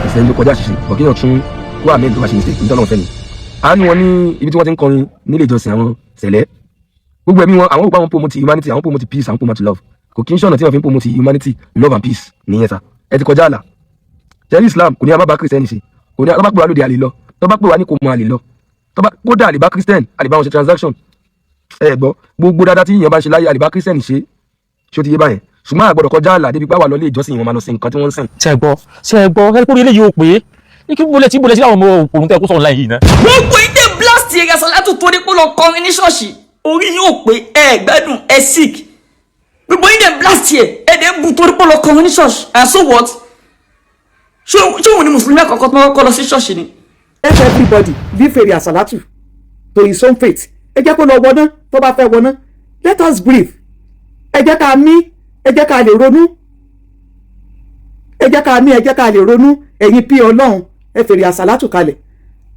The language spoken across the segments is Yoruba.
Kìsẹ́ni tó kọjá àṣìṣe bọ̀ kí yàn tún kó àmì tó bá ṣe mistake nítorí ọ̀fẹ́ ni. Àánú wọn ní ibi tí wọ́n ti ń kọrin nílé ìjọsìn àwọn Sẹ̀lẹ̀, gbogbo ẹ̀mí wọn, àwọn òpó, àwọn promote humanity, àwọn promote peace, àwọn promote love. Kò kí ń ṣọ̀nà tí wọ́n fi ń promote humanity, love and peace nìyẹn. Sa ẹ ti kọjá àlà. Ṣẹ́rí, Islam kò ní a má bá Christian ṣe, kò ní a bá pè wá lóde àlè lọ, tó bá pè wá ní kò mọ àlè lọ, tó bá kódà àlè bá Christian, àlè bá wọn ṣe transaction. Ẹ gbọ́, gbogbo dáadáa tí èèyàn bá ń ṣe láyé, àlè bá Christian ṣe. Ṣó ti yé báyẹn? Ṣùgbọ́n a gbọ́dọ̀ kọjá àlà débi pé àwa lọ ilé ìjọsìn wọn, máa lọ sí nǹkan tí wọ́n ń sìn. Ṣe gbọ́? Ṣe gbọ́? Ẹ kúrò, eléyìí ò pé kí bolẹ̀ tí bolẹ̀ sí àwọn ọmọ òpònú tẹ kó sọ̀rọ̀ láyé yìí náà. Gbogbo ìdè blast Eré Àsàlátù torí pé ó lọ kọrin ní ṣọ́ọ̀ṣì, orí yín ò pé, ẹ gbádùn, ẹ sick. Gbogbo ìdè blast yẹ, ẹ dẹ̀ bu torí pé ó lọ kọrin ní ṣọ́ọ̀ṣì, and so what? Ṣé òun ni mùsùlùmí àkọ́kọ́ tó kọ́ lọ sí ṣọ́ọ̀ṣì ni? Let everybody leave Eré Àsàlátù to his own fate. Ẹ jẹ́ kó lọ wọná tó bá fẹ́ wọná. Let us breathe. Ẹ jẹ́ ká mí, ẹ jẹ́ ká lè ronú. Ẹ jẹ́ ká mí, ẹ jẹ́ ká lè ronú. Ẹ̀yin pí Ọlọ́run, ẹ fèrè Àsàlátù kalẹ̀.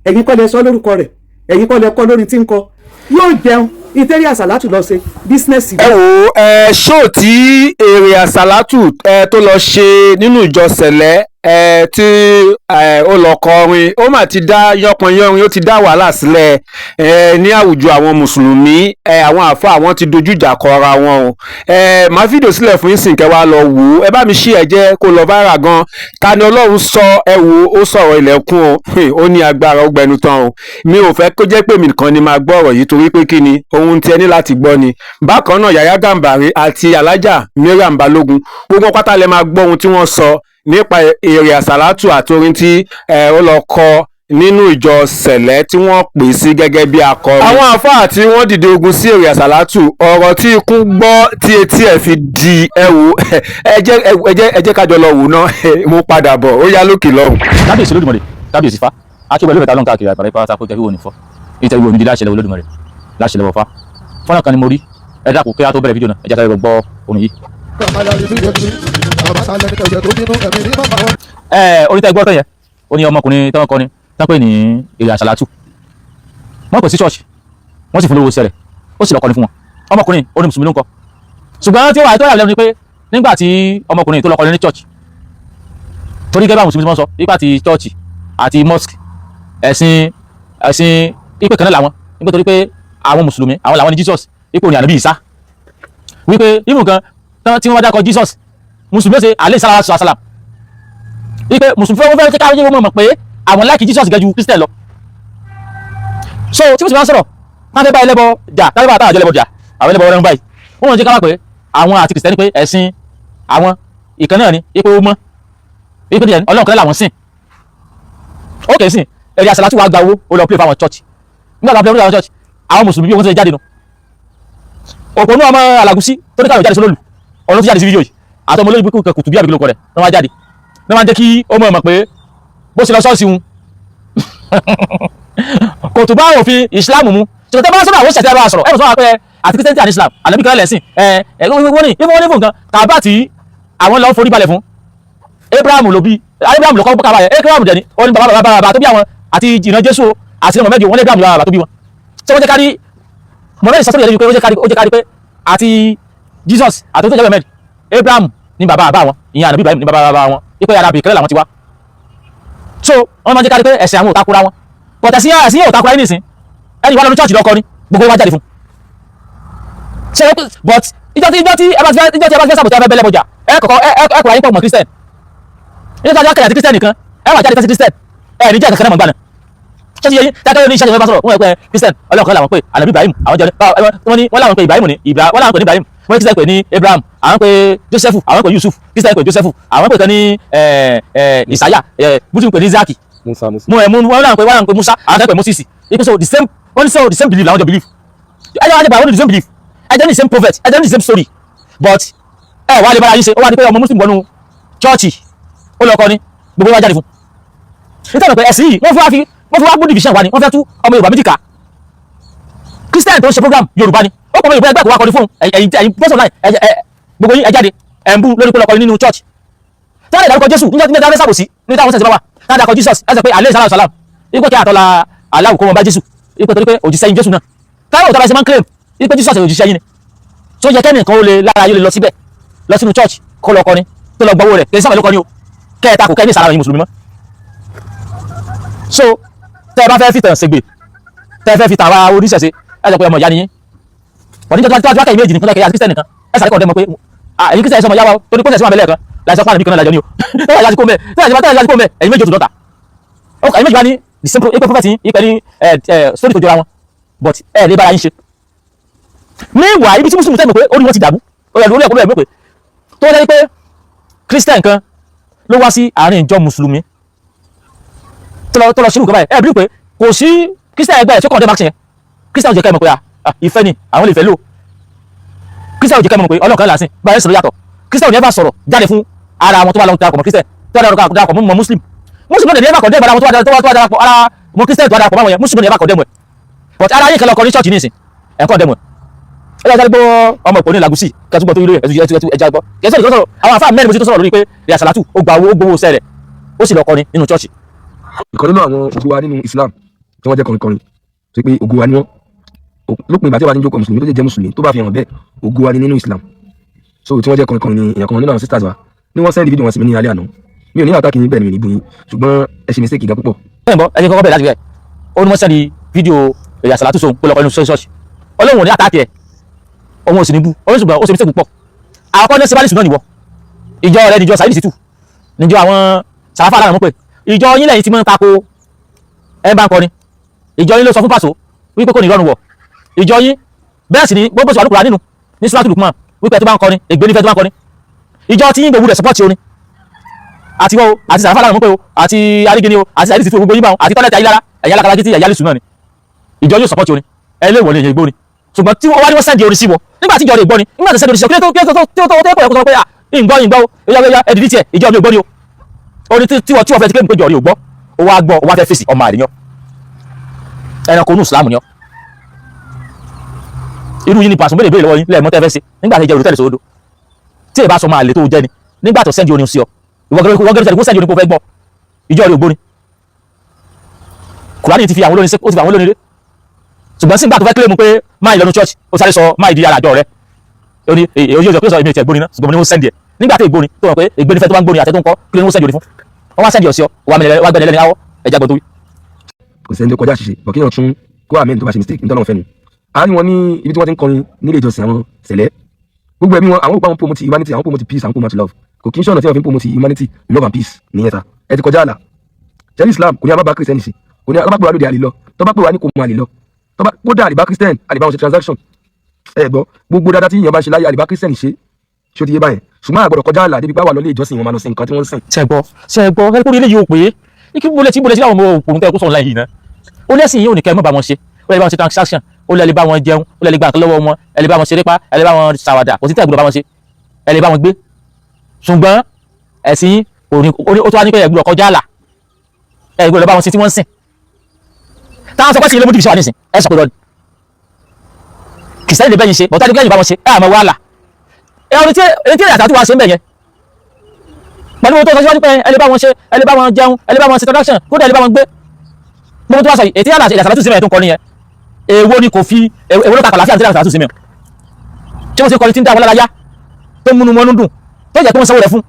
Ẹ̀yin kọ́ lẹ sọ lórúkọ rẹ̀, ẹ̀yin kọ́ lẹ kọ́ lórin tí ń kọ. Yóò jẹun ìtẹ́rí Àsàlátù lọ ṣe business. Ẹ wo ẹ, ṣóò tí Èrè Àsàlátù ẹ tó lọ ṣe nínú ìjọ Sẹ̀lẹ̀ ẹ tí ẹ ó lọ kọrin, ó mà ti dá yánpọnyánrin, ó ti dá wàhálà sílẹ̀ ẹ ní àwùjọ àwọn mùsùlùmí. Ẹ àwọn àáfàá, àwọn ti dojú ìjà kọra wọn o. Ẹ máa fídíò sílẹ̀ fún yín sìn, kẹ́ wá lọ wò ó. Ẹ bá mi ṣí, ẹ jẹ́ kó lọ viral gan. Ta ni Ọlọ́run sọ? Ẹ wò ó, sọ̀rọ̀ ilẹ̀kùn o. Ó ní agbára, ó gbẹnu tán o. Mi ò fẹ́ kó jẹ́ pé mi nìkan ni máa gbọ́ ọ̀rọ̀ yìí, torí pé kí ni ohun tí ẹ ní láti gbọ́ ni. Bákan náà, Yàyà Gàmbàrí àti Alájà Mariam Balógun, gbogbo pátá lẹ máa gbọ́ ohun tí wọ́n sọ nípa Èrè Àsàlátù àti orin tí ó lọ kọ nínú ìjọ Sẹ̀lẹ̀ tí wọ́n pè sí gẹ́gẹ́ bí akọrin. Àwọn àáfàá tí wọ́n dìde ogun sí Èrè Àsàlátù, ọ̀rọ̀ tí ikún gbọ́ tí etí ẹ̀ fi di, ẹ wò, ẹ jẹ́ ká jọ lọ wò náà. Mo padà bọ̀, ó yá, lókè lọ́hùn. Kábíyèsí Olódùmarè, kábíyèsí fa akíwẹ̀ lóòrè lọ́n káàkiri àgbàrá ipá sáfó tẹ̀wé òní fọ́ ìtẹ̀wé òní di láṣẹ lọ́wọ́ Olódùmarè, láṣẹ lọ́wọ́ fa. Fọ́nà kan ni mo rí. Ẹ dákun, kí á tó bẹ̀rẹ̀ fídíò náà, ẹ jẹ́ ká gbọ́ orin yìí. Ẹ orí tẹ́ gbọ́ tán yẹn, ó ní ọmọkùnrin tán kọrin tán pè ní Èrè Àsàlátù. Wọ́n pè sí ṣọ́ọ̀ṣì, wọ́n sì fún lówó sẹ́rẹ̀, ó sì lọ kọrin fún wọn. Ọmọkùnrin ó ní mùsùlùmí ló ń kọ, ṣùgbọ́n tí ó wà tó yà lẹ́nu ni pé nígbà tí ọmọkùnrin tó lọ kọrin ní church, torí gẹ́gẹ́ bá mùsùlùmí tí wọ́n sọ nípa ti church àti mosque, ẹ̀sìn ipe kan náà làwọn, nígbà torí pé àwọn mùsùlùmí, àwọn làwọn ní Jesus, ipò ní ànábì Ìsá, wípé ibùn kan tí wọ́n bá dákọ̀ Jesus, mùsùlùmí ó ṣe alẹ́ sàlá sàlám, wípé mùsùlùmí fẹ́ fẹ́ káwé wọn mọ̀ pé àwọn like Jesus gẹ́jú Christian lọ. So tí mùsùlùmí bá ń sọ̀rọ̀, wọ́n fẹ́ bá ẹlẹ́bọ jà, tàbí bá àtàwọn ẹlẹ́bọ jà, àwọn ẹlẹ́bọ rẹ̀ ń báyìí, wọ́n mọ̀ jẹ́ ká wá pé àwọn àti Christian pé ẹ̀sìn àwọn ìkan náà ni, ipò mọ́ ipò díẹ̀ Ọlọ́run kan làwọn sìn. Ó kè é sìn. Ẹ̀rí Àsàlátù wàá gba owó, ó lọ play fáwọn church. Nígbà tó play fáwọn church, àwọn mùsùlùmí bí wọ́n ti jáde nù. Òpònú ọmọ Alágùsí tó ní káwọn jáde sólòlù ọ̀run tó jáde sí fídíò yìí, àtọmọ olóyìn kùtù kùtù bí àbíkí lóko rẹ̀ ní wọ́n á jáde ní wọ́n á jẹ́ kí ó mọ̀ mọ̀ pé bó ṣe lọ ṣọ́ọ̀ṣì wọn kò tó bá òfin Islam mu. Ṣùgbọ́n tẹ́ bá sọ̀rọ̀, àwọn ṣẹ̀tẹ̀ bá sọ̀rọ̀, ẹ̀ sọ̀rọ̀ pé àti Christianity and Islam, ànábì kan lẹ̀sìn. Ẹ̀ ẹ̀ wọ́n ní wọ́n ní fún nǹkan kàbá tí àwọn lọ forí balẹ̀ fún, Abraham ló bí, Abraham ló kọ́ kaba yẹn. Abraham dẹ̀ ni ó ní bàbá bàbá bàbá tó bí àwọn àti ìran Jésù àti ìran Mọ̀mẹ́dì. Wọ́n ní Abraham ló bàbá tó bí wọn. Ṣé wọ́n jẹ́ kárí Mọ̀mẹ́dì sọ́sọ́ yẹn pé ó jẹ́ kárí pé àti Jesus àti tó jẹ́ Mọ̀mẹ́dì, Abraham ní bàbá bàbá wọn, ìyẹn ànábì Ibrahim ní bàbá bàbá wọn, ipe ara bìkẹ́lẹ̀ làwọn ti wá. So wọ́n máa ń jẹ́ kárí pé ẹ̀sìn àwọn ò takora wọn, but ẹ̀sìn yóò takora yín nìsín. Ẹni wà lọ́nu church lọ́kọ ni gbogbo wa jáde fún ṣe é, but ìjọ tí ẹ bá ti fẹ́ sàbòtí, ẹ fẹ́ bẹ́lẹ̀ bọjà, ẹ kọ̀kọ́ ẹ kọ̀ọ̀rọ̀ ayé pọ̀ mọ́ Christian. Ìjọ tí a kẹ̀lẹ̀ àti Christian nìkan, ẹ wà jáde tẹ́sí Christian, ẹ ní jẹ́ kankan náà mọ̀ gbà náà. Ṣé ti yẹ yín? Dákẹ́ ní iṣẹ́ ìfẹ́ bá sọ̀rọ̀, wọ́n yẹ pé Christian, Ọlọ́run kan làwọn pé ànábì Ibrahim, àwọn jẹ́ wọ́n ní wọ́n làwọn pé Ibrahim ní Ibrahim, wọ́n làwọn pé ní Ibrahim, wọ́n ní Christian pé ní Abraham, àwọn pé Joseph, àwọn pé Yusuf, Christian pé Joseph, àwọn pé kan ní Isaiah, Muslim pé ní Isaac, Musa, Musa. Mu ẹ mu wọ́n làwọn pé Musa, àwọn kan pé Moses. Ipe so the same, wọ́n ní so the same belief làwọn jọ belief. Ẹ jẹ́ wọ́n jẹ́ pé àwọn ní the same belief, ẹ jẹ́ ní the same prophet, ẹ jẹ́ ní the same story, but ẹ wà lè bára yín ṣe. Ó wà ní pé ọmọ Muslim wọnú chọ́ọ̀chì, ó lọ kọ́ ni gbogbo wa jáde fún, nítorí pé ẹ̀sìn yìí, wọ́n fi wá gbó division wa ni. Wọ́n fẹ́ tú ọmọ Yorùbá méjì ká. Christian tó ń ṣe program, Yorùbá ni ó pọ̀ mọ́. Yorùbá ẹgbẹ́ kò wá kọ́ni fún ẹ̀yin person line ẹ̀ gbogbo yín, ẹ jáde, ẹ̀ ń bú lórí pé lọ́kọ́ nínú church. Tí wọ́n lè dárúkọ Jésù níjọ́ tí wọ́n fẹ́ sàbòsí ní táwọn sẹ̀sẹ̀ bá wà táwọn dárúkọ Jesus, ẹ sọ pé alẹ́ sàlám sàlám, ipò kí àtọ́lá aláwù kó wọn bá Jésù, ipò torí pé òjíṣẹ́ yín Jésù náà táwọn òtọ́ bá ṣe máa ń claim ipò Jesus òjíṣẹ́ yín ni, tó yẹ kẹ́nìkan ó lè lára yóò lè lọ síbẹ̀, lọ sínú church, kó lọ kọrin, tó lọ gbọ́wọ́ rẹ̀, kì í sábà ló kọrin o. Kẹ́ẹ̀ta kò kẹ́ ní ìsàlám yín mùsùlùmí mọ́. So tẹ́ ẹ bá fẹ́ fìtàn ṣègbè, tẹ́ ẹ fẹ́ fi tàwa oníṣẹ̀ṣe, ẹ sọ pé ọmọ ìyá ni yín. Wọ́n ní jọ́jọ́ wákàtí méjì nìkan lọ́kẹ́ àti Christian nìkan, ẹ sàrẹ́ kọ́ ọ̀dẹ́ mọ̀ pé ẹ̀yin Christian sọmọ yáwa tó ní kóṣẹ̀ sí wọn abẹ́lẹ̀ kan láìsọ pààlà bí kan náà lájọ ní o. Tẹ́lẹ̀ láti kó mẹ́, tẹ́lẹ̀ láti kó mẹ́, ẹ̀yin méjì ò tún dọ́ta. Ẹ̀yin méjì wá ní the same equal prophet yín, ìpẹ́ ní story tó jọra wọn, but ẹ lè bára yín ṣe. Meanwhile, ibi tí mùsùlùmí tẹ́ mọ̀ pé orí wọn ti dàbú, orí ẹ̀kọ́ lórí ẹ̀mí pé tó jẹ́ pé Christian kan ló wá sí àárín ìjọ mùsùlùmí tó lọ ṣírù kan báyìí, ẹ bí pé kò sí Christian ẹgbẹ́ ẹ̀ tí ó kàn dé vaccine yẹn. Christian ò jẹ́ ká ẹ mọ̀ pé ìfẹ́ ni àwọn lè fẹ́ lò. Christian ò jẹ́ ká ẹ mọ̀ pé ọlọ́kan làásìn báyìí sọ̀rọ̀ yàtọ̀. Christian ò ní ẹ bá sọ̀rọ̀ jáde fún ara wọn tó bá lọ darapọ̀ mọ́ Christian, tó bá darapọ̀ mọ́ Muslim. Muslim náà ní ẹ bá condemn ara wọn tó bá darapọ̀ ara mọ́ Christian, tó bá darapọ̀ mọ́ àwọn yẹn, Muslim náà ní ẹ bá condemn ẹ̀. But ara yín kan lọ kọ ní church nísìn, ẹ̀ condemn ẹ̀. Ẹ jẹ́ gbọ́ ọmọ ìpò ní Làgùsì kẹtùgbọ́ tó yí lórí ẹ̀tù ẹja gbọ́ kẹsàn án sọ̀rọ̀. Àwọn àfáà mẹ́rin mo ti tó sọ̀rọ̀ lórí pé ìyá Sàlátù ó gba owó, ó gbowó sẹ́rẹ̀, ó sì lọ kọrin nínú church. Ìkan nínú àwọn ògo wa nínú Islam tí wọ́n jẹ́ kọrinkọrin tó pé ògo wa ni wọ́n, lópin ìgbà tí wọ́n bá ti ń jókòó mùsùlùmí tó jẹ́ mùsùlùmí tó bá fi hàn bẹ́ẹ̀, ògo wa ni nínú Islam. So tí wọ́n jẹ́ kọrinkọrin ni èèyàn kan nínú àwọn sisters wa ní wọ́n send fídíò wọn sí mi ní alẹ́ àná. Mi ò ní attack yín, bẹ́ẹ̀ ni mi ò ní bú yín, ṣùgbọ́n ẹ ṣe mistake gan púpọ̀. Ẹ̀ ń bọ́, ẹni kọ́kọ́ bẹ̀rẹ̀ láti rẹ̀, ó ní wọ́n send fídíò ìyá Sàlátù sóhun pé lọ́kọ̀ nínú ṣọ́ọ̀ṣì. Ọlọ́run ò ní attack ẹ̀, òun ò sì ní bú òun, ṣùgbọ́n ó ṣe mistake púpọ̀. Àkọ́kọ́ ní sebálísù náà nìwọ, ìjọ rẹ níjọ Saheed Shittu, níjọ àwọn sàráfà lára mọ̀ pé ìjọ yín lẹ́yìn tí mọ́ ń tako ẹ̀ bá ń kọrin. Ìjọ yín ló sọ fún Pàṣọ wípé kò ní rọrùn wọ̀ ìjọ yín. Bẹ́ẹ̀ sì ni gbogbo sọ̀rọ̀ Kùránì nínú ní Suratul Luqman wípé tó bá ń kọrin, ègbé nífẹ̀ẹ́ tó bá ń kọrin. Ìjọ tí yín gbogbo rẹ̀ support orin àti wọ́n o, àti sàráfà lára mọ̀ pé o, àti arígini o, àti Saheed Shittu, gbogbo yín bá wọn, àti tọ́lẹ̀tì ayélujára ẹ̀yà alákalágítì ẹ̀yà alìsùn náà ni ìjọ yóò support orin. Ẹ lè wọlé ìyẹn ìgbóni, ṣùgbọ́n tí wọ́n wá ní wọ́n send orin sí wọ nígbà tí ìjọ rẹ̀ gbọ́ ni, nígbà tí send orin sí ọ, kí ló tó tó tó tó tó tó pé à ìgbọ́ ìgbọ́ o, ẹ̀yà ẹ̀yà ẹ̀dìdì tiẹ̀, ìjọ mi ò gbọ́ ni o. Orin tí wọ́n fẹ́ ti claim pé ìjọ rẹ̀ ò gbọ́, ó wá gbọ́, ó wá fẹ́ fèsì. Ọmọ àríyàn ẹranko inú Ìsìlámù ni ọ́. Irú yín ni pàṣẹ béèrè béèrè lọ́wọ́ yín lẹ́ẹ̀mọ́ tẹ́ fẹ́ ṣe nígbà tí ìjẹ́ olùtẹ́lẹ̀ sòdodo tí èbá sọ máa lè tó jẹ́ ni. Nígbà tó send orin sí ọ, ìwọ gẹ́gẹ́ kó send orin kó fẹ́ gbọ́, ìjọ rẹ̀ ò gbóni. Kùránì ti fi àwọn olórin, ó ti fi àwọn olórin rẹ̀, ṣùgbọ́n sí ìgbà tó fẹ́ claim pé máa ìlọnu church, ó sáré sọ máa ìdí ara àjọ rẹ̀. Ó ní èyí ojú ìjọ pé sọ èmi ò tiẹ̀ gbóni náà, ṣùgbọ́n mo ní wọ́n send ẹ̀ nígbà tó ìgbóni tó mọ̀ pé ègbéni fẹ́ tó bá ń gbóni àtẹ tó ń kọ́, kí ló ní wọ́n send orin fún? Wọ́n wá send ọ̀sí ọ wà gbẹ̀lẹ̀ lẹ́ni áwọ̀ ẹja gbọ́n tó wí. Kò sẹ́ni tó kọjá àṣìṣe bọ̀, kéèyàn tún kó amend tó bá ṣe mistake nítorí wọn fẹ́ nu. Àárín wọn ní ibi tí wọ́n ti ń kọrin nílé ìjọsìn àwọn sẹ̀lẹ̀, gbogbo ẹ̀mí wọn, àwọn òpó àwọn promote humanity, àwọn promote peace, àwọn promote love. Kò kí n ṣọ̀nà tí wọ́n fi ń promote humanity, love and peace nìyẹn. Ta ẹ ti kọjá àlà ṣẹ́ni. Islam kò ní a má bá Christian ṣe, kò ní a bá pè wá lóde àlè lọ, tó bá pè wá ní kò mọ àlè lọ, tó bá kódà àlè bá Christian, àlè bá wọn ṣe transaction. Ẹ gbọ́, gbogbo dáadáa tí èèyàn bá ṣe láyé, àlè bá Christian ṣe, ṣó ti yé báyẹn? Ṣùgbọ́n àgbọ̀dọ̀ kọjá àlà débi pé wà lọ ilé ìjọsìn wọn máa lọ sí nǹkan tí wọ́n ń sìn. Ṣe gbọ́, ṣe gbọ́, ẹ kúrò ilé yìí ó pé kí bólẹ̀ tí bólẹ̀ tí àwọn ọmọ òpònú tẹ́ kó sọ̀rọ̀ láyìí náà. Ó lẹ́sìn yìí ò ní kẹ́ ẹ mọ́ bá wọn ṣe, ó lè bá wọn ṣe transaction, ó lè bá wọn jẹun, ó lè gba nǹkan lọ́wọ́ wọn, ẹ lè bá wọn ṣeré pa, ẹ lè bá wọn ṣàwàdà, kò sí tẹ́ ẹ gbọ́dọ̀ bá wọn ṣe, ẹ lè bá wọn gbé. Ṣùgbọ́n ẹ̀sìn yín kò ní ó tó wá ní pé ẹ gbọ́dọ̀ kọjá àlà, ẹ gbọ́dọ̀ bá wọn ṣe tí wọ́n ń sìn. Táwọn sọ pé sí ilé mú dìbìṣẹ́ wà nísìn, ẹ sọ pé lọ́ọ̀dì kìsẹ́yìn lè bẹ́yìn ṣe bọ́tá ní kẹ́yìn bá wọn ṣe, ẹ àmọ́ wàhálà ẹ ọ̀run tí èyí tí àtàtù wa ṣe ń bẹ̀ yẹn pẹ̀lú owó tó sọ síwájú pé ẹ lè bá wọn ṣe, ẹ lè bá wọn jẹun, ẹ lè bá wọn ṣe transaction, kódà ẹ lè bá wọn gbé. Gbogbo tó wá sọ yìí, ètí àlàsàlátù sí mẹ́rin tó ń kọ nìyẹn, èwo ni kò fi, èwo ló takọ̀ láfíà àti àlàsàlátù sí mẹ́rin tí wọ́n ti kọrin tí ń dá wọn lára yá, tó múnú wọn dùn, tó jẹ́ pé wọ́n sanwó rẹ̀ fún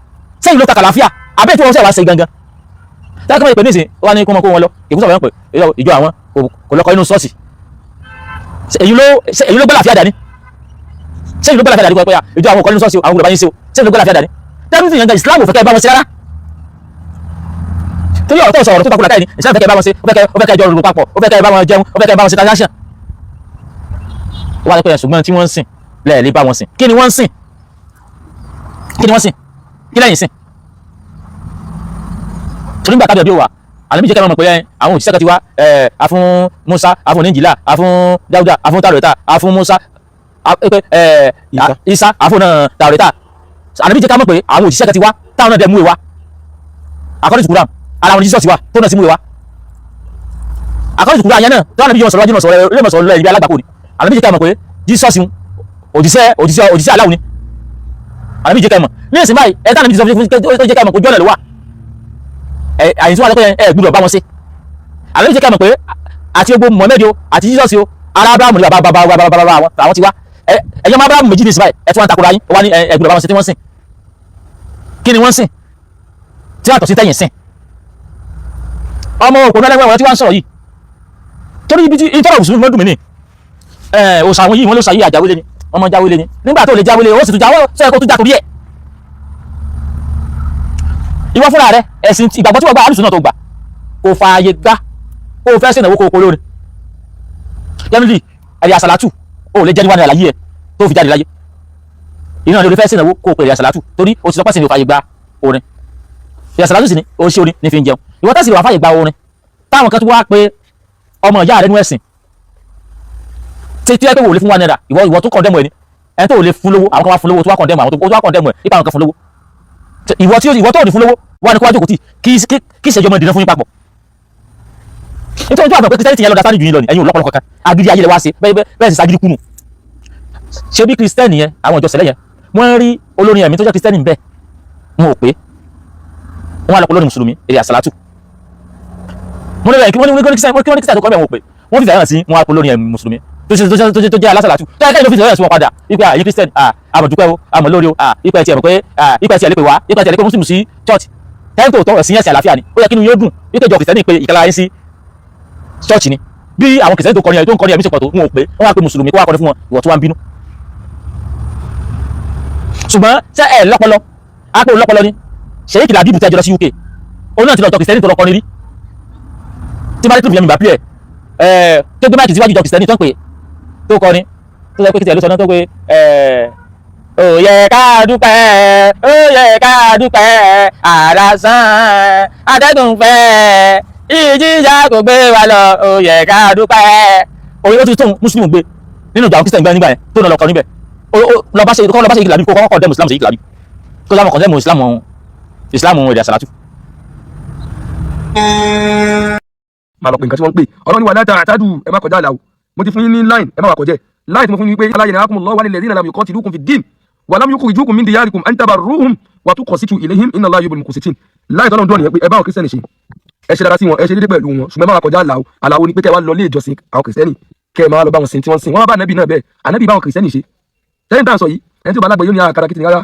sẹ́yìn, ló takọ̀ láfíà àbẹ́ tí wọ́n sẹ̀ wá ṣe gangan táwọn kọ́mọ̀ ìpè nísìn wọ́n ní kó mọ kó wọn lọ ìkúsọ̀ wọn pé ìjọ àwọn kò lọ́kọ inú ṣọ́ọ̀ṣì. Èyí ló gbọ́ láfíà dání? Sẹ́yìn ló gbọ́ láfíà dání pé ìjọ àwọn kò kọ́ nínú ṣọ́ọ̀ṣì, àwọn gbọ́dọ̀ bá yín ṣe o? Sẹ́yìn ló gbọ́ láfíà dání? Tẹ́lifí yẹn gan, Islam ò fẹ́ kẹ́ ẹ bá wọn ṣe rárá, torí ọ̀rọ̀ tó sọ, ọ̀rọ̀ tó takò làkàyè ni. Islam fẹ́ kẹ́ ẹ bá wọn ṣe, ó fẹ́ kẹ́ ẹ jọ rò papọ̀, ó fẹ́ kẹ́ ẹ bá wọn jẹun, ó fẹ́ kẹ́ ẹ bá wọn ṣe transaction. Ó wá ní pé ṣùgbọ́n tí wọ́n ń sìn lẹ́ẹ̀lẹ́ bá wọn sìn. Kí ni wọ́n ń sìn? Kí ni wọ́n sìn? Kí lẹ́yìn sìn? Torí nígbà tábìlì wà, àlẹ́ méjì kẹ́ mọ̀ pé àwọn òṣìṣẹ́ kan ti wá ẹ̀, afún Musa, afún Níjìlá, afún Dáúdà, afún Tàwórátà, afún Musa, Isa, afún náà Tàwórátà. Àlẹ́ méjì kẹ́ mọ̀ pé àwọn òṣìṣẹ́ kan ti wá táwọn náà dẹ̀ mú ìwá according to Quran. Ara wọn Jesus wà tó náà sí mú ìwá according to Quran yẹn náà tó wà níbi yóò sọ̀rọ̀ wájú náà sọ̀rọ̀ ilé mọ̀ sọ̀rọ̀ lẹ́yìn ibi alágbàkó ni. Àlẹ́ méjì kẹ́ mọ̀ pé Jesus òjíṣẹ́ aláwọ̀ ni. Àlẹ́ méjì kẹ́ mọ̀ ní ìsìn báyìí ẹ̀ táwọn méjì sọ fún tó jẹ́ kẹ́ mọ̀ kó jọ́nà ló wà ẹ. Àyìn tí wọ́n sọ pé ẹ gbúdọ̀ bá wọn ṣe, àlẹ́ méjì kẹ́ mọ̀ pé àti gbogbo Muhammad o àti Jesus o, ara Abraham ni bàbá bàbá bàbá bàbá àwọn ti wá. Ẹ̀yọ́ máa Abraham méjì ní ìsìn báyìí, ẹ tí wọ́n ń takora yín wá ní ẹ gbúdọ̀ bá wọn ṣe tí wọ́n sìn. Kí ni wọ́n sìn tí wọ́n àtọ̀ sí tẹ̀yìn sìn? Ọmọ òpònú ẹlẹ́gbẹ́ wọn tí wọ́n ń sọ̀rọ̀ yìí, torí ibi tí ìtọ́rọ̀ mùsùlùmí mọ́dún mi ní òòsà àwọn yìí, wọ́n ló sàyí àjáwélé ni, wọ́n mọ jáwélé ni. Nígbà tó lè jáwélé, ó sì tún jáwọ́ sẹ́yìn kó tún já torí ẹ̀. Ìwọ fúnra rẹ, ẹ̀sìn ìgbàgbọ́ tí wọ́n gba, alùsùn náà tó gbà, kò fààyè gbà kó o fẹ́ sìnàwó kó o kó lórí jẹ́nìlì ẹ̀rí àsàlátù. Ó lè jẹ́ níwájú àlàyé ẹ̀ tó fi jáde láyé iná ló fẹ́ sìnàwó kó o pè ẹ̀rí àsàlátù, torí o ti sọ pẹ́sìn ní o fààyè gba orin. Ẹ̀rí àsàlátù sì ni o ṣe orin ní fi ń jẹun. Ìwọ tẹ̀sí wà fààyè gba orin, táwọn kan tó wá pé ọmọ ìyá rẹ nú ẹ̀sìn tí tí ẹ pé wò lè fún 1 naira, ìwọ tó condemn ẹ ni ẹni tó lè fún lówó. Àwọn kan wá fún lówó, tó wá condemn àwọn tó wá condemn ẹ ipa àwọn kan fún lówó. Ìwọ tí ìwọ tó ní fún lówó wà ní kó wá jókòó tì kí ìṣẹ́jọ́ mọ́ ìdènà fún yín papọ̀, nítorí tó àgbà pé Christianity yẹn lọ dásáni jù yín lọ ni. Ẹ̀yin ò lọ́pọ̀lọpọ̀ kankan, agídí ayé lẹ wá ṣe bẹ́ẹ̀ bẹ́ẹ̀ sì sagídí kùnù. Ṣé bí Christian yẹn, àwọn ìjọ sẹ̀lẹ̀ yẹn, wọ́n rí olórin ẹ̀mí tó jẹ́ Christian bẹ́ẹ̀, wọn ò pé wọ́n á lọ pọ̀ lórí mùsùlùmí èrè àsàlátù. Wọ́n ní wọ́n ní wọ́n ní Christian wọ́n ní Christian tó kọ́ bẹ́ẹ̀, wọn ò pé wọ́n fi fẹ́ràn sí wọn á pọ̀ lórí ẹ̀mí mùsùlùmí tó ṣe tó ṣe tó ṣe tó jẹ́ alásàlátù tó yẹ kẹ́yìn ló fi fẹ́ràn sí wọn padà wípé àyè Christian, àmọ̀dúpẹ́ o, àmọ̀ lórí o, ipa ẹ̀ tiẹ̀ mọ̀ pé ipa ẹ̀ tiẹ̀ lè pè wá, ipa ẹ̀ tiẹ̀ lè pè mùsùlùmí sí church tẹ́ńtò tó ẹ̀sìn ẹ̀sìn àlàáfíà ni. Ó yẹ kí inú yóò dùn wípé ìjọ Christian pé ìkàlà yín sí church ni. Bí àwọn Christian tó kọrin ẹ̀ tó ń kọrin ẹ̀mí ṣe pọ̀ tó, wọn ò pé wọ́n wá pé mùsùlùmí kó wá kọrin fún wọn. Ìwọ tó wá ń bínú, ṣùgbọ́n ṣé ẹ lọ́pọlọ apò lọ́pọlọ ni? Ṣèyí Làbíbù tẹ́jọ lọ sí UK, òun náà ti lọ jọ Christian tó lọ kọrin rí tí bá dé tó fi yẹn mi bá pí ẹ̀ ẹ̀ tó gbé mic síwájú ìjọ Christian tó ń pè tó kọrin, tó sọ pé kìtìyà ló sọ náà, tó pé ẹ̀ ó yẹ ká dúpẹ́, ó yẹ ká dúpẹ́, àràsán atẹ́gùn fẹ́, ìjìyà kò gbé wa lọ, ó yẹ ká dúpẹ́. Orin ó ti tóun mùsùlùmí gbé nínú ìjọ àwọn Christian gbẹ́ nígbà yẹn tó náà lọ kọrin bẹ́ẹ̀. Lọ bá ṣe kọ́, lọ bá ṣe ìlàbí kó kọ́kọ́ condemn Islam. Ṣe ìlàbí kó láwọn condemn Islam, Islam èdè àsàlátù. Máa lọ pé nǹkan tí wọ́n ń pè ọ̀rọ̀ ni wà látara àtàdù. Ẹ má kọjá àlà o. Mo ti fún yín ní line, ẹ má wà kọjẹ́ line tí mo fún yín pé aláyẹ̀ ní arákùnrin lọ́wọ́ nílẹ̀ dínà lam yuqatilukum fi din wa lam yukhrijukum min diyarikum an tabarruhum wa tuqsitu ilayhim inna Allaha yuhibbul muqsitin. Line tọ́lọ́ dúró nìyẹn pé ẹ bá àwọn Christian ṣe, ẹ ṣe dára sí wọn, ẹ ṣe déédéé pẹ̀lú wọn, ṣùgbọ́n ẹ má wà kọjá àlà o. Àlà wo ni pé kẹ́ ẹ wá lọ ilé ìjọsìn àwọn Christian, kẹ́ ẹ máa lọ bá wọn sìn tí wọ́n sìn. Wọ́n bá ànábì náà bẹ́ẹ̀, ànábì bá àwọn Christian ṣe. Sẹ́yìn tá à ń sọ yìí, ẹni tí ó bá lágbàá yóò ní àkàrà kìtìnì rárá.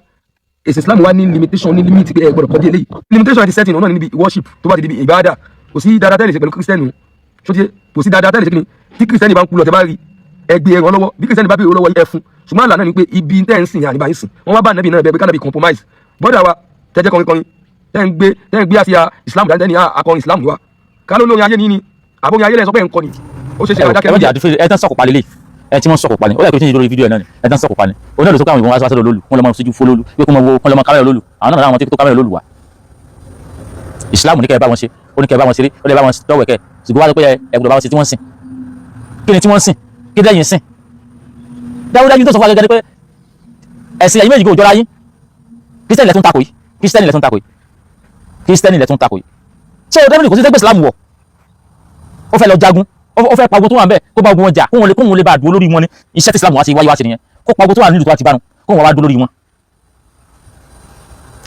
Èsì Islam wa ní limitation, ní limit pé ẹ gbọ́dọ̀ kọjá eléyìí. Limitation àti setting náà níbi worship tó bá ti di ìbáadà. Kò sí dáadáa tẹ́lẹ̀ ṣe pẹ̀lú Christian o ṣó kò sí dáadáa tẹ́lẹ̀ ṣe. Kí ni tí Christian bá ń kú lọ, tẹ́ bá rí ẹgbẹ́ ẹ̀rọ lọ́wọ́, bí Christian bá béèrè lọ́wọ́ ẹ fún, ṣùgbọ́n àlànà ni pé ibi tẹ́ ń sìn yàn níbà ń sìn. Wọ́n wá bá ànábì náà bẹ́ẹ̀ pé kánábì compromise. Bọ́dà wa tẹ́jẹ́ kọrin kọrin, tẹ́ ń gbé àsíá Islam dání, tẹ́ ní akọrin Islam wa ká ló lórin ayé ní ni àbórin ayé lẹ́yìn sọ pé ń kọ ni ó ṣe ṣe ẹ wọ́n jẹ́ àdúfẹ́ ẹ tán sọ̀kò pa lélẹ̀ ẹ tí wọ́n sọ̀kò pa ni. Ó yẹ kó tí ń lórí fídíò ẹ̀ náà ni ẹ tán sọ̀kò pa ni. Òun náà ló sọ pé àwọn ìbọn wá sọ́dọ̀ lólu, wọ́n lọ máa síjú fó lólu pé kó máa wo, kó lọ máa kámẹ́rà lólu. Àwọn náà láwọn tó kámẹ́rà lólu wa. Ìsìláàmù ní kẹ́ ẹ bá wọn ṣe, ó ní kẹ́ ẹ bá wọn ṣeré, ó lè bá wọn dọ́wẹ̀kẹ́, ṣùgbọ́n wá sọ pé ẹ gbọ́dọ̀ bá wọn ṣe tí wọ́n sìn. Kí ni tí wọ́n sìn? Kí lẹ́yìn sìn? Dájúdájú tó sọ fún wa gẹ́gẹ́ ni pé ẹ̀sìn ẹ̀yin méjì kò jọra yín. Kírísítẹ́nì lẹ̀ tún takò yìí, Kírísítẹ́nì lẹ̀ tún takò yìí, Kírísítẹ́nì lẹ̀ tún takò yìí. Ṣé o definitely kò sí tẹ́gbẹ́ Ìsìlámù wọ̀? Ó fẹ́ lọ jagun, ó fẹ́ pa ogun tó wà ń bẹ̀, kó bá ogun wọn jà, kó wọn lè bá dúró lórí wọn ní. Iṣẹ́ tí Ìsìlámù wá sí wáyé wá sí nìyẹn, kó pa ogun tó wà nílùú tó wá ti bánu, kó wọn wá dúró lórí wọn.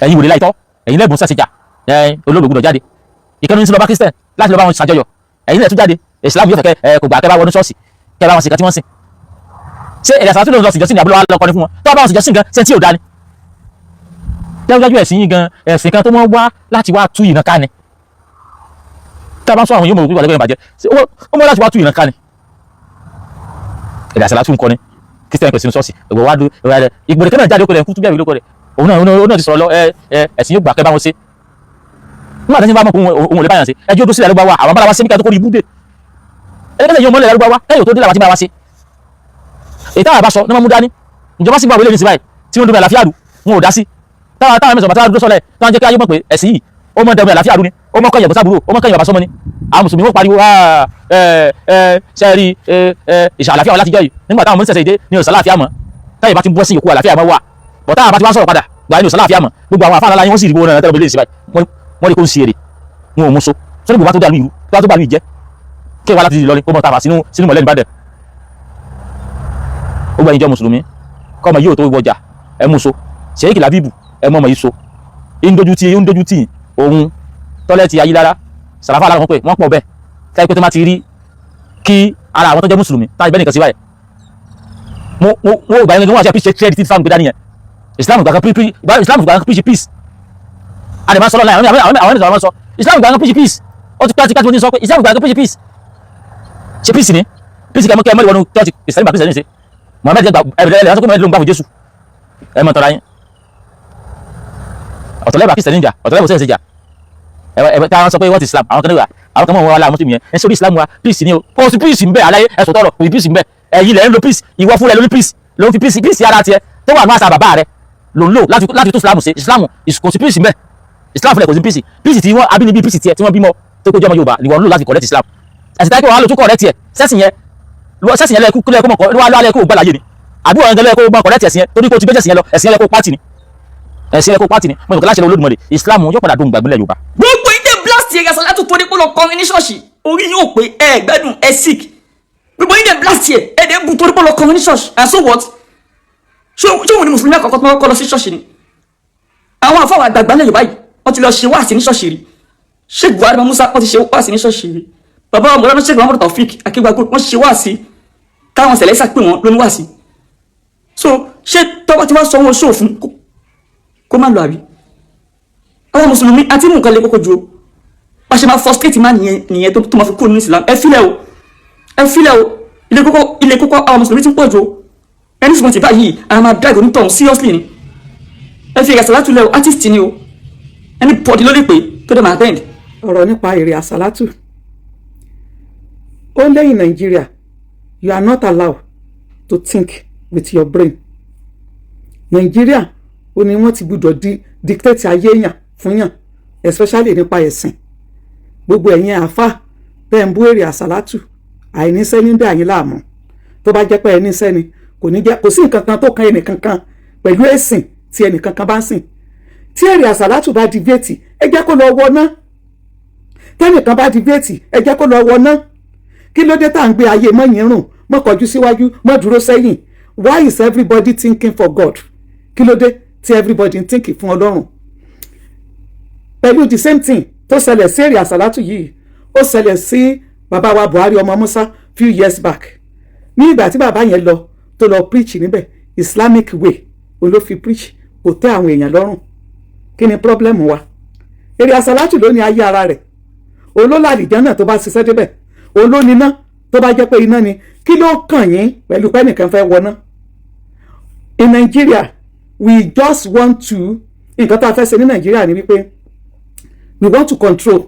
Ẹ̀yin wòlé láìtọ́, ẹ̀yin lẹ́bùn sẹ́sẹ̀ jà ẹ̀ olóògbé gbọ́dọ̀ jáde. Ìkànnì sí lọ bá Christian láti lọ bá wọn ṣàjọyọ̀, ẹ̀yin lẹ̀ tún jáde. Ìsìlámù yóò fẹ́ kẹ́ ẹ kò gbà kẹ́ bá wọnú ṣọ́ọ̀ṣì, kẹ́ bá wọn sìnkà tí wọ́n sìn. Ṣé ẹ̀dà sàtúndò lọ síjọ́sìn ní àbúrò wa lọ kọrin fún wọn tó bá wọn síjọ́sìn gan ṣe tí ò dání? Dájúdájú ẹ̀sìn yín gan, ẹ̀sìn kan tó wọ́n wá láti wá tú ìran ká ni. Tá a bá ń sọ, àwọn yóò mọ̀ wípé wà lẹ́gbẹ̀ẹ́ ìbàjẹ́ ó mọ̀ láti wá tú ìran ká ni. Ẹ̀dà sàlátù ń kọrin Christian pẹ̀sìn ṣọ́ọ̀ṣì ẹ̀gbọ́n wá dúró ìgbòdè kẹ́nà jáde ó kọlẹ̀ kú tún bẹ́ẹ̀ lóko rẹ̀. Òun náà ti sọ̀rọ̀ lọ. Ẹ ẹ̀sìn yóò gbà kẹ́ bá wọn ṣe nígbà tí wọ́n bá mọ̀ pé òun ò lè báyàn ṣe. Ẹjọ́ tó sílẹ̀ ló bá wà, àwọn bára wa ṣe nígbà tó kórìí ibúdè ẹlẹ́gbẹ̀ẹ́ yóò mọ́lẹ̀ lárúbáwá kẹ́yìn tó dé làwọn ti bá wa ṣe. Èyí táwọn àbá sọ ní wọ́n mú dání. Ìjọba sì gbà wọlé ní sí báyìí tí wọ́n dúró àlàáfíà rú, wọn ò dá sí. Táwọn mẹ́sàn-án bàtà dúró sọ́lẹ̀ táwọn jẹ́ kí ayé mọ̀ pé ẹ̀sìn yìí ó mọ̀ dẹ̀mọ̀ àlàáfíà rú ni, ó mọ̀ kọ́yìn ẹ̀gbọ́n sábúrò, ó mọ̀ kọ́yìn bàbá sọ́mọ ni. Àwọn mùsùlùmí wọ́n pariwo ṣe rí ìṣà àlàáfíà wọn látijọ́ yìí. Nígbà táwọn mọ̀ dé ní òsà àlàáfíà mọ̀. Táyì bá ti bọ́ sí ìyókù àlàáfíà mọ́ wà bọ̀, táwọn bá ti wá sọ̀rọ̀ padà gbà ní òsà àlàáfíà mọ̀. Gbogbo àwọn àfáà ńlá yín wọ́n sì rí owó náà tẹ́lẹ̀ bílẹ̀ sí báyìí, wọ́n rí kó ń ṣe èrè, wọn ò mú so sọ́dọ̀ bùbá tó dàlú ìlú tó bá lù ìjẹ́ kí wàá láti Ìlọrin kó mọ̀ tàbà sínú mọ̀lẹ́ni bá dẹ̀. Ó gbẹ̀yìn jọ mùsùlùmí kọ́ ọmọ yìí ò tó wọjà ẹ mú so. Ṣèyí Làbíbù ẹ mú ọmọ yìí so ń dojú tí òun tọ́lẹ́tì ayélujára sàràfà aláwọ̀ pé wọ́n pọ̀ bẹ́ẹ̀ táyé pé tó má ti rí kí ara àwọn tó jẹ́ mùsùlùmí táyé bẹ́ẹ̀ nìkan sí báyìí mo ò gbà yẹn. Wọ́n àti appreciate trade tí Islam gbé dání yẹn. Islam gbà kan preach peace. Àdèmá sọlọ láì àwọn ènìyàn sọ Islam gbà kan preach peace. Ó ti pẹ́, ti pẹ́ tí mo ti sọ pé Islam gbàgbé pé peace, ṣe peace ni peace. Kẹ́ mọ́ kẹ́ mọ́ ìwọ́nu church Kìrìsìtẹ́nì bá Kìrìsìtẹ́nì ṣe. Muhammed gba ẹ̀rẹ̀ ẹ̀rẹ̀ sọ pé Muhammed ló ń gbà fún Jésù. Ẹ mọ̀ tọ́ra yín. Ọ̀tọ̀lẹ́bà Kìrìsìtẹ́nì jà, ọ̀tọ̀lẹ́bà sẹ́yìn ṣe jà. Ẹ ẹ táwọn sọ pé what is Islam? Àwọn kan ní wà, àwọn kan mọ̀ wọn wà láwọn mùsùlùmí yẹn. Ẹ sórí Islam wa, peace ni o. Kò sí peace ń bẹ aláyé. Ẹ sọ tọrọ, kò sí peace ń bẹ. Ẹ̀yin lẹ̀ ń lo peace. Ìwọ fúnra ẹ lórí peace ló ń fi peace, peace ara tiẹ̀ tó wà ní àṣà bàbá rẹ ló ń lò láti tó Islam ṣe. Islam kò sí peace ń bẹ. Islam fúnra ẹ kò sí peace. Peace tí wọ́n abínibí, peace tiẹ̀ tí wọ́n bímọ tó kó jẹ́ ọmọ Yorùbá ni wọ́n ń lò láti correct Islam. Ẹ̀sìn táyé kí wọ́n á lò tún correct ẹ̀ sẹ́sìn yẹn, sẹ́sìn yẹn lẹ́ẹ̀kú lẹ́ẹ̀kú mọ̀ wá lẹ́ẹ̀kú gbàláyé ni àbí wọn gẹ́lẹ́ kó gbọ́n correct ẹ̀sìn yẹn torí kó ti gbé ẹ̀sìn yẹn lọ. Ẹ̀sìn yẹn lẹ́ẹ̀kú pátì ni, ẹ̀sìn yẹn lẹ́ẹ̀kú pátì ni. Mo ní kò láṣẹ Olódùmarè, Islam yóò padà dùn gbàgbé lẹ̀ Yorùbá. Gbogbo yín tẹ́ blast Èrè Àsàlátù torí pé ó lọ kọrin ní ṣọ́ọ̀ṣì, orí yín ò pé, ẹ gbádùn, ẹ sick. Gbogbo yín tẹ́ blast ẹ, ẹ dẹ̀ bu torí pé ó lọ kọrin ní ṣọ́ọ̀ṣì, and so what? Ṣé òun ni mùsùlùmí àkọ́kọ́ tó máa kọ́ lọ sí ṣọ́ọ̀ṣì ni? Àwọn àfọwọ́ àgbààgbà lẹ́yìn báyìí, wọ́n ti lọ ṣe wáàsí ní ṣọ́ọ̀ṣì rí. Sheikh Buhari Musa, wọ́n ti ṣe wáàsí ní ṣọ́ọ̀ṣì rí. Bàbá wa mọ̀lánà Sheikh Muhammadu Taofik Akéwàgbó, wọ́n ṣe wáàsí táwọn sẹ̀lẹ́sà pè wọ́n lóní wáàsí. So ṣé tọ́wọ́ tí wọ́n sọ wọn ṣòfin kó má lọ àbí? Àwọn mùsùlùmí àti mú nǹkan lè kókó ju o bá ṣe máa frustrate má nìyẹn nìyẹn tó máa fi kúrò nínú Islam. Ẹ filẹ̀ o, ẹ filẹ̀ o. Ilé kókó, ilé kókó, àwọn mùsùlùmí ti ń pọ̀ ju o. Ẹni sùn ti báyìí, àwọn máa drag onítọ̀hún seriously ni. Ẹ fi Àsàlátù lẹ o. Artist ni o, anybody ló lè pè tó dẹ̀ máa attend. Ọ̀rọ̀ nípa Èrè Àsálátù, ó lẹ́yìn Nàìjíríà, you are not allowed to think with your brain. Nàìjíríà, ó ní wọ́n ti gbúdọ̀ di dictate ayé èèyàn fún yàn, especially nípa ẹ̀sìn. Gbogbo ẹ̀yin àáfà tẹ́ ń bú Èrè Àsálátù, àìníṣẹ́ ní dà yín láàmú. Tó bá jẹ́ pé ẹ níṣẹ́ ni, kò ní jẹ́ kò sí nǹkan kan tó kan ẹnìkankan pẹ̀lú ẹ̀sìn tí ẹnìkankan bá ń sìn. Tí Èrè Àsálátù bá deviate, ẹ jẹ́ kó lọ wọná. Tẹ́nìkan bá deviate, ẹ jẹ́ kó lọ wọná. Kí ló dé tá à ń gbé ayé mọ́yìn rùn, mọ́ kọjú síwájú, mọ́ dúró sẹ́yìn? Why is everybody thinking for God? Kí ló dé tí everybody ń thinking fún Ọlọ́run? Pẹ̀lú the same thing tó ṣẹlẹ̀ sí Èrè Àsálátù yìí, ó ṣẹlẹ̀ sí bàbá wa Buhari ọmọ Musa few years back. Ní ìgbà tí bàbá yẹn lọ, tó lọ preach níbẹ̀, Islamic way òun ló fi preach, kò tẹ́ àwọn èèyàn lọ́rùn. Kí ni problem wa? Èrè Àsálátù ló ní ayé ara rẹ̀. Òun ló lálìjẹ́ náà tó bá ṣiṣẹ́ débẹ̀, òun ló níná tó bá jẹ́ pé iná ni. Kí ló kàn yín pẹ̀lú pé ẹnìkan fẹ́ wọná? In Nigeria, we just want to, nǹkan tá a fẹ́ ṣe ní Nigeria ni wípé we want to control.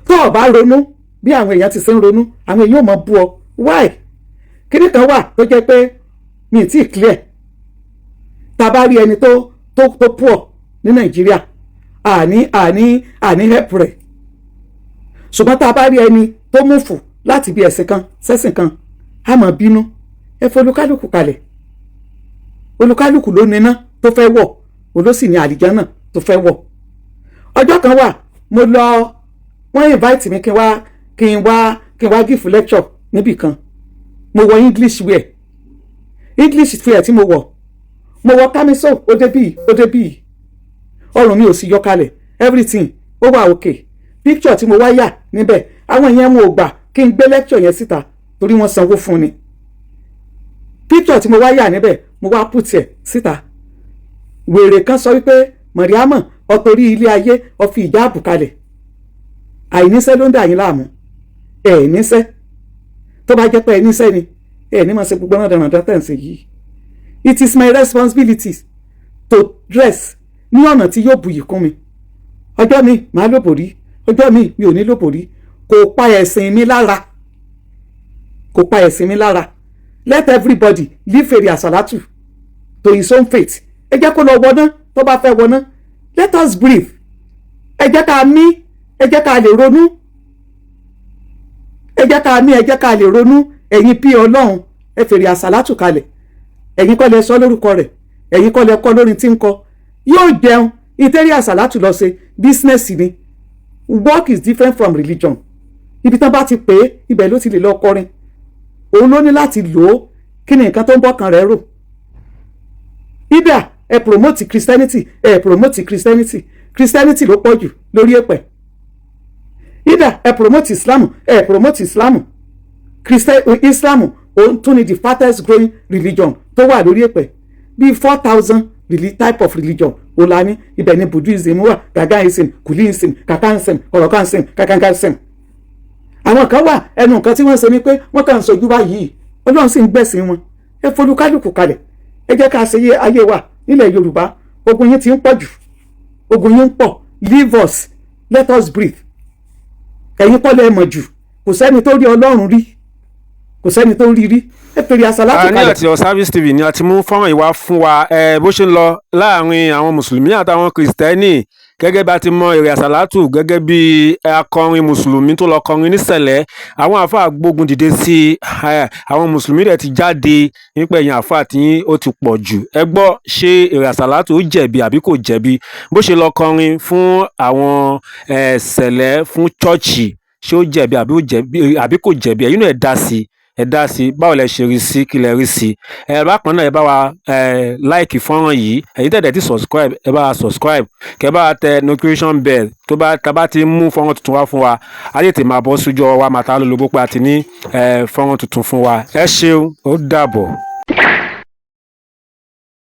Tó o bá ronú bí àwọn èèyàn ti ṣe ń ronú, àwọn èèyàn ò mọ̀ bú ọ. Why? Kíní kan wà tó jẹ́ pé mi ì tí ì clear. Tá a bá rí ẹni tó poor ní Nàìjíríà, àní help rẹ̀, ṣùgbọ́n tá a bá rí ẹni tó move láti bí ẹ̀sìn kan sẹ́sìn kan, á máa bínú. Ẹ fọ olúkálùkù kalẹ̀. Olúkálùkù ló níná tó fẹ́ wọ̀, òun ló sì ní àlìjánà tó fẹ́ wọ̀. Ọjọ́ kan wà, mo lọ, wọ́n invite mi kí n wá give lecture níbì kan. Mo wọ English wear. English wear tí mo wọ̀, mo wọ camisole, ó dé bíi, ó dé bíi ọrùn mi, ò sì yọ kalẹ̀. Everything ó wà okay. Picture tí mo wá yà níbẹ̀, àwọn yẹn wọn ò gbà kí n gbé lecture yẹn síta torí wọ́n sanwó fún ni. Picture tí mo wá yà níbẹ̀, mo wá put ẹ̀ síta. Wèrè kan sọ wípé, "Mọ̀ríámọ̀, ọ̀tọ̀rí ilé ayé ọ̀fi ìjáàbù kalẹ̀." Àìníṣẹ́ ló ń dà yín láàmú. Ẹ̀ níṣẹ́. Tó bá jẹ́ pé ẹ níṣẹ́ ni, ẹ ní máa ṣe gbogbo náà dandan tẹ̀ ń ṣe yìí. It is my responsibility to dress ní ọ̀nà tí yóò buyì kún mi. Ọjọ́ mi màá lò bòrí, ọjọ́ mi mi ò ní lò bòrí. Kò pa ẹ̀sìn mi lára, kò pa ẹ̀sìn mi lára. Let everybody leave Èrè Àsàlátù to his own fate. Ẹ jẹ́ kó lọ wọná tó bá fẹ́ wọná. Let us breathe. Ẹ jẹ́ ká mí, ẹ jẹ́ ká lè ronú. Ẹ jẹ́ ká mí, ẹ jẹ́ ká lè ronú. Ẹ̀yin pí Ọlọ́run, ẹ fèrè Àsàlátù kalẹ̀. Ẹ̀yin kọ́ lẹ sọ lórúkọ rẹ̀, ẹ̀yin kọ́ lẹ kọ́ lórin tí ń kọ. Yóò jẹun ìtẹ́rí. Àsàlátù lọ ṣe business ni. Work is different from religion. Ibi tán bá ti pè é, ibẹ̀ ló ti lè lọ kọrin. Òun ló ní láti lò ó. Kí ni nǹkan tó ń bọ́kàn rẹ̀ rò? Either ẹ promote Christianity, ẹ promote Christianity, Christianity ló pọ̀ jù lórí èpẹ̀. Either ẹ promote Islam, ẹ promote Islam, Christian Islam òun tún ni the fastest growing religion tó wà lórí èpẹ̀, bíi 4,000. Type of religion ó la ní. Ibẹ̀ ni Buddhism wà, Gagaism, Kulism, Kakansm, Kọ̀rọ̀kansm, Kakankansm. Àwọn kan wà, ẹnu nǹkan tí wọ́n ṣe ni pé wọ́n kàn ń sojú báyìí, Ọlọ́run sì ń gbẹ̀sìn wọn. Ẹ folúkálùkù kalẹ̀, ẹ jẹ́ ká ṣe yé ayé wa nílẹ̀ Yorùbá. Ogun yín ti ń pọ̀ jù, ogun yín ń pọ̀. Leave us, let us breathe. Ẹ̀yin kọ́ lẹ́ mọ̀ jù. Kò sẹ́ni tó rí Ọlọ́run rí, kò sẹ́ni tó rí rí. Ẹ fèrè àsálàtù A ní kalẹ̀. àti Your Service TV ni a ti mú fọ́nrán yìí wá fún wa, bó ṣe ń lọ láàrin àwọn mùsùlùmí àtàwọn kìrìsìtẹ́nì. Gẹ́gẹ́ bá ti mọ Èrè Àsàlátù gẹ́gẹ́ bí akọrin mùsùlùmí tó lọ kọrin nísẹ̀lẹ̀, àwọn àáfàá gbógun dìde sí i. Àwọn mùsùlùmí rẹ̀ ti jáde nípa ẹ̀yìn àáfàá tí ó ti pọ̀ jù. Ẹ gbọ́, ṣé Èrè Àsàlátù ó jẹ̀bi àbí kò jẹ̀bi bó ṣe lọ kọrin fún àwọn sẹ̀lẹ̀, fún chọ́ọ̀chì? Ṣé ó jẹ̀bi àbí ó jẹ̀bi àbí kò jẹ̀bi? Ẹ̀yin náà ẹ dá sí i, ẹ dá sí i. Báwo lẹ ṣe rí sí? Kí lẹ rí sí ẹ? Bákan náà, ẹ bá wa like fọ́nrán yìí. Ẹ̀yin tẹ̀dẹ̀ tí subscribe, ẹ bá wa subscribe, kẹ bá wa tẹ notification bell. Tó bá tá bá ti mú fọ́nrán tuntun wá fún wa, á tètè máa bọ́ sójú ọwọ́ wa, máa ta lólobó pé a ti ní fọ́nrán tuntun fún wa. Ẹ ṣeun, ó dàbọ̀.